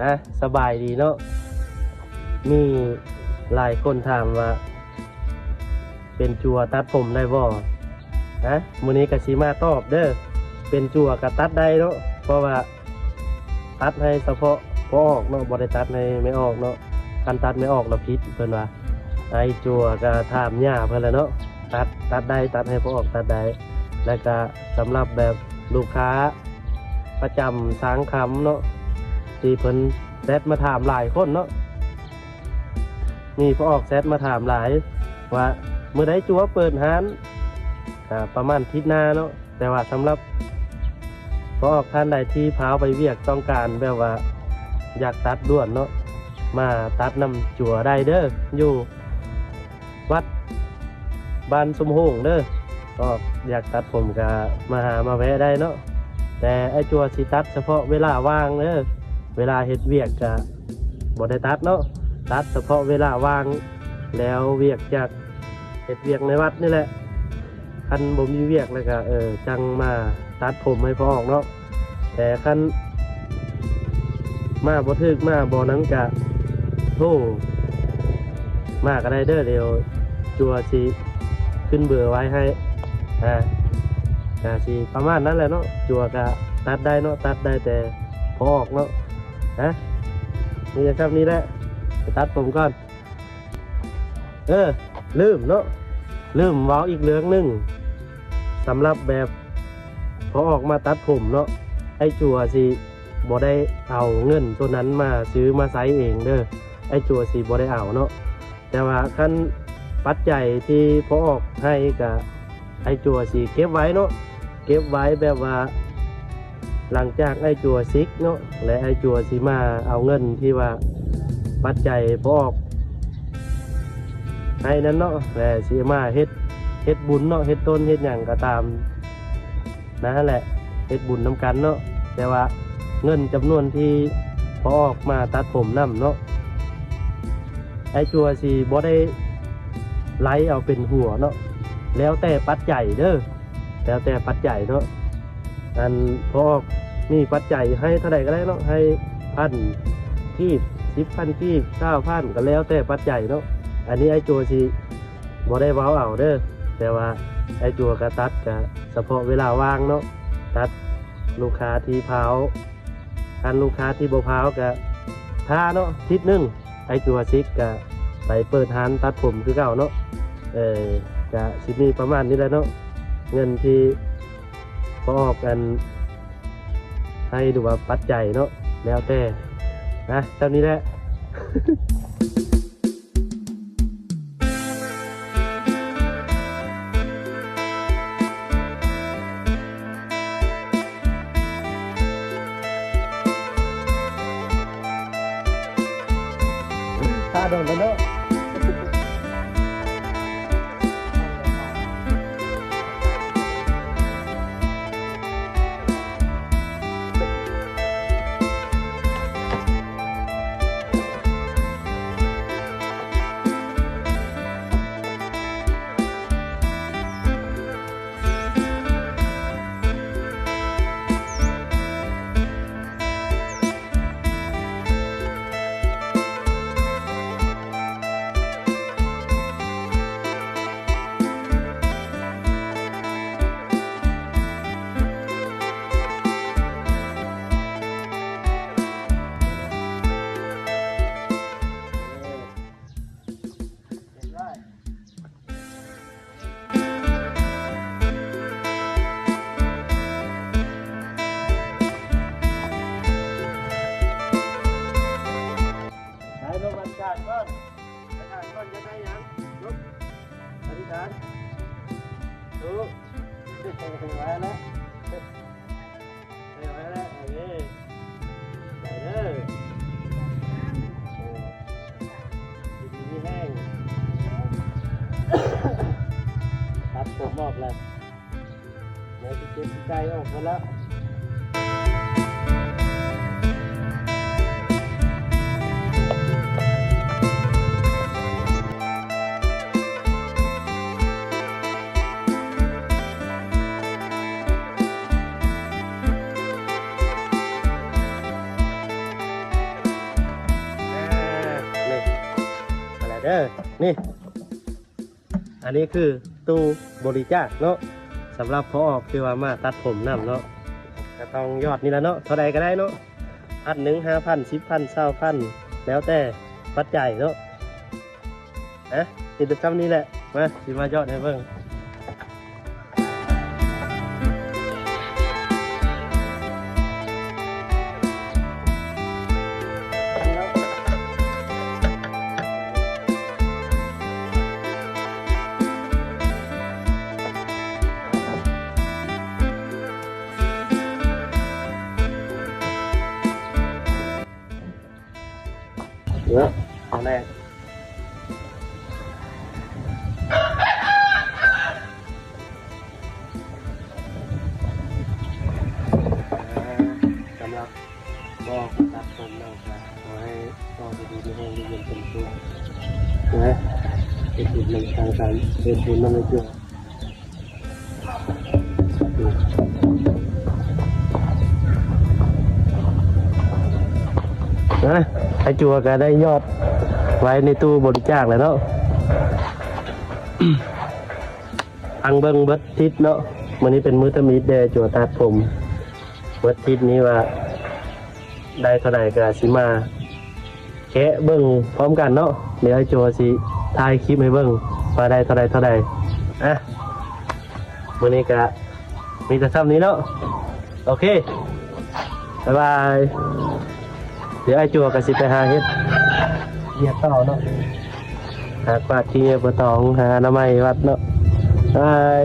ຮະ ສະບາຍດີເນາະ. ມີຫຼາຍຄົນຖາມວ່າ ເປັນຈົວຕັດຜົມໄດ້ບໍ່? ຮະ ມື້ນີ້ກະຊິມາຕອບເດີ. ເປັນຈົວກະຕັດໄດ້ເນາະ ເພາະວ່າຕັດໃຫ້ສະເພາະພໍ່ອອກເນາະ ບໍ່ໄດ້ຕັດໃຫ້ແມ່ອອກເນາະ. ຄັນຕັດແມ່ອອກລະຜິດ ເພິ່ນວ່າ. ໄອ້ຈົວກະຖາມຍ່າເພິ່ນແຫຼະເນາະ ຕັດ ຕັດໄດ້ ຕັດໃຫ້ພໍ່ອອກຕັດໄດ້. ແລະກະສຳລັບແບບລູກຄ້າປະຈຳຊາງຄຳເນາະ ທີ່ເພິ່ນແຊັດມາຖາມຫຼາຍຄົນເນາະ. ມີພໍ່ອອກແຊັດມາຖາມຫຼາຍວ່າ ມື້ໃດຈົວເປີດຮ້ານ? ກະປະມານທິດໜ້າເນາະ. ແຕ່ວ່າສຳລັບພໍ່ອອກທ່ານໃດທີ່ພາວໄປວຽກ ຕ້ອງການແບບວ່າຢາກຕັດດ່ວນເນາະ ມາຕັດນຳຈົວໄດ້ເດີ ຢູ່ວັດບ້ານສົມໂຮງເດີ. ກໍຢາກຕັດຜົມກະມາຫາມາແວະໄດ້ເນາະ. ແຕ່ອ້າຍຈົວຊິຕັດສະເພາະເວລາວ່າງເດີ ເວລາເຮັດວຽກກະບໍ່ໄດ້ຕັດເນາະ ຕັດສະເພາະເວລາວ່າງ ແລ້ວວຽກຈາກ ເຮັດວຽກໃນວັດນີ້ແຫຼະ. ຄັນບໍ່ມີວຽກແລ້ວກະ ເອີ ຈັ່ງມາຕັດຜົມໃຫ້ພໍ່ອອກເນາະ. ແຕ່ຄັນມາບໍ່ຖືກ ມາບໍ່ນັ້ນກະໂທມາກະໄດ້ເດີ ດຽວຈົວຊິຂຶ້ນເບີໄວ້ໃຫ້. ອາ ກະຊິປະມານນັ້ນແຫຼະເນາະ. ຈົວກະຕັດໄດ້ເນາະ ຕັດໄດ້ແຕ່ພໍ່ອອກເນາະ. ນະ ມີແຕ່ຊ່ຳນີ້ແຫຼະ ໄປຕັດຜົມກ່ອນ. ເອີ ລືມເນາະ ລືມເວົ້າອີກເລື່ອງໜຶ່ງ. ສຳລັບແບບພໍອອກມາຕັດຜົມເນາະ ອ້າຍຈົວຊິບໍ່ໄດ້ເອົາເງິນໂຕນັ້ນມາຊື້ມາໃຊ້ເອງເດີ ອ້າຍຈົວຊິບໍ່ໄດ້ເອົາເນາະ. ແຕ່ວ່າຄັນປັດໄຈທີ່ພໍ່ອອກໃຫ້ກະ ອ້າຍຈົວຊິເກັບໄວ້ເນາະ ເກັບໄວ້ແບບວ່າ ຫຼັງຈາກອ້າຍຈົວສິກເນາະ ແລະ ອ້າຍຈົວຊິມາເອົາເງິນທີ່ວ່າປັດໄຈພໍ່ອອກໃຫ້ນັ້ນເນາະ ແລະ ຊິມາເຮັດ ເຮັດບຸນເນາະ ເຮັດຕົນເຮັດຫຍັງກໍຕາມນັ້ນແຫຼະ ເຮັດບຸນນຳກັນເນາະ. ແຕ່ວ່າເງິນຈຳນວນທີ່ພໍ່ອອກມາຕັດຜົມນຳເນາະ ອ້າຍຈົວຊິບໍ່ໄດ້ໄລ່ເອົາເປັນຫົວເນາະ ແລ້ວແຕ່ປັດໄຈເດີ. ແລ້ວແຕ່ປັດໄຈເນາະ ອັນພໍ່ອອກມີປັດໄຈໃຫ້ເທົ່າໃດກໍໄດ້ເນາະ ໃຫ້ພັນກີບ ສິບພັນກີບ ຊາວພັນ ກໍແລ້ວແຕ່ປັດໄຈເນາະ. ອັນນີ້ອ້າຍຈົວຊິບໍ່ໄດ້ເວົ້າເອົາເດີ ແຕ່ວ່າອ້າຍຈົວກະຕັດກະສະເພາະເວລາວ່າງເນາະ ຕັດລູກຄ້າທີ່ພາວ ຄັນລູກຄ້າທີ່ບໍ່ພາວກະຖ້າເນາະ ທິດໜຶ່ງ ອ້າຍຈົວສິກກະໄປເປີດຮ້ານຕັດຜົມຄືເກົ່າເນາະ. ເອີ ກະຊິມີປະມານນີ້ແຫຼະເນາະ ເງິນທີ່ພໍ່ອອກອັນໃຫ້ ຫຼືວ່າປັດໄຈເນາະ ແລ້ວແຕ່ນະ ສ່ຳນີ້ແຫຼະ. ຖ້າດົນແລ້ວເນາະ ໄປລົງອະທິຖານກ່ອນ ອະທິຖານກ່ອນ ຢາກໄດ້ຫຍັງ? ລຸກ ອະທິຖານ ທຸກ ໄປແລ້ວ ໄປແລ້ວ ໂອເຄ ໄປເດີ ເອີ ຢູ່ດີມີແຮງ ຕັດຜົມອອກແລ້ວ. ແລ້ວຊິເກັບໄກ່ອອກໝົດແລ້ວ. ເອີ ນີ້ ອັນນີ້ຄືຕູ້ບໍລິຈາກເນາະ ສຳລັບພໍ່ອອກທີ່ວ່າມາຕັດຜົມນຳເນາະ ກໍຕ້ອງຍອດນີ້ລະເນາະ ເທົ່າໃດກໍໄດ້ເນາະ ພັນໜຶ່ງ ຫ້າພັນ ສິບພັນ ຊາວພັນ ແລ້ວແຕ່ປັດໄຈເນາະ. ອ່ະ ມີແຕ່ຊ່ຳນີ້ແຫຼະ ມາ ຊິມາຍອດໃຫ້ເບິ່ງ. ເນາະ ເອົາແຫຼະ ສຳລັບບໍ່ຕັດຜົມເນາະ ກໍຂໍໃຫ້ເຈົ້າຢູ່ດີມີແຮງ ຢູ່ເຢັນເປັນສຸກນະ ເຮັດບຸນນຳທາງການ ເຮັດບຸນນຳໃຫ້ເຈົ້າ. ນະ ອ້າຍຈົວກໍໄດ້ຍອດໄວ້ໃນຕູ້ບໍລິຈາກແລ້ວເນາະ ຟັງເບິ່ງເບິດທິດເນາະ ມື້ນີ້ເປັນມື້ທຳອິດເດ້ ຈົວຕັດຜົມ ເບິດທິດນີ້ວ່າໄດ້ເທົ່າໃດກໍຊິມາ ແກະເບິ່ງພ້ອມກັນເນາະ ດຽວອ້າຍໂຈຊິຖ່າຍຄລິບໃຫ້ເບິ່ງວ່າໄດ້ເທົ່າໃດເທົ່າໃດ. ອ່ະ ມື້ນີ້ກະມີແຕ່ຊ່ຳນີ້ເນາະ ໂອເຄ ບາຍບາຍ ດຽວອ້າຍໂຈກະຊິໄປຫາເຮັດວຽກຕໍ່ເນາະ ຫາກວາດຂີ້ເຫຍື້ອປະຕອງ ຫາອະນາໄມວັດເນາະ ບາຍ.